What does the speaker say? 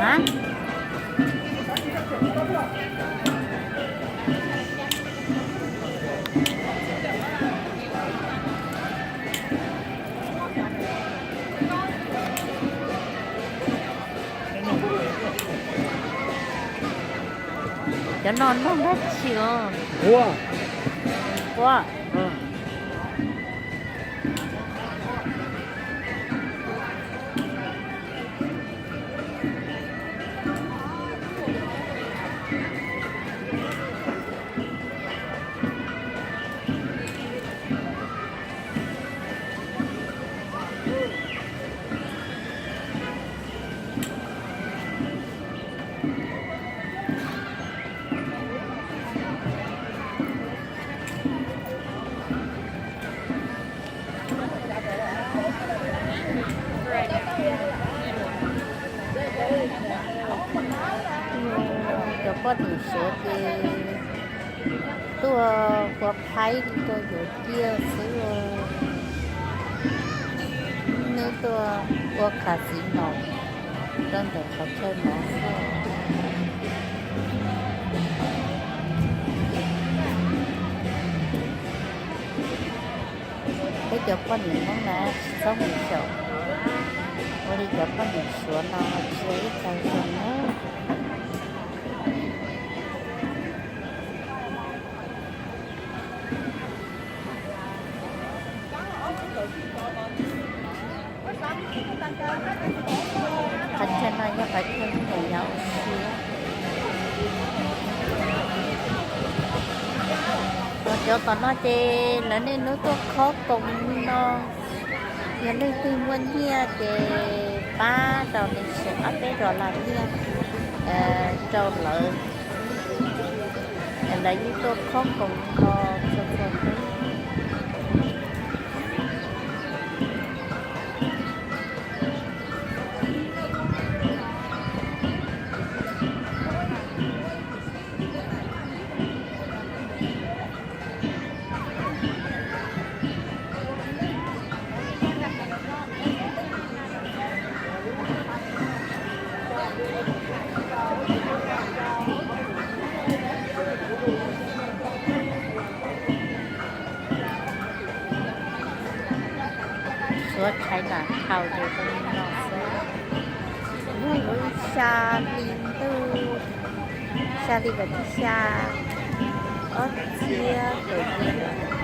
Hab, cov no noj dab tsi os? Quab. Cov poj niam Suav ces tuaj ua phaib li rau yuav ciaj xwb. Nws tuaj ua casino rau ntawm qhov chaw no xwb. Peb cov poj niam Hmoob na tsis txhob mus xyaum ua li cov poj niam Suav no tsis yog ib qho zoo na. Qhov chaw no yog qhov chaw nyuam yaus ua si. Cov tom no ces lawv niaj hnub tuaj khob koos li no. Yog leej twg muaj nyiaj ces pab rau nws seem ob peb dollar nyiaj rau lawv. Lawv yeej tuaj khob koos li no txhua txhua hnub. Suav China Town ces zoo li no xwb. Muaj yuav xya hli ntuj, xya hli vas thib xya, ob txhiab kaum yim.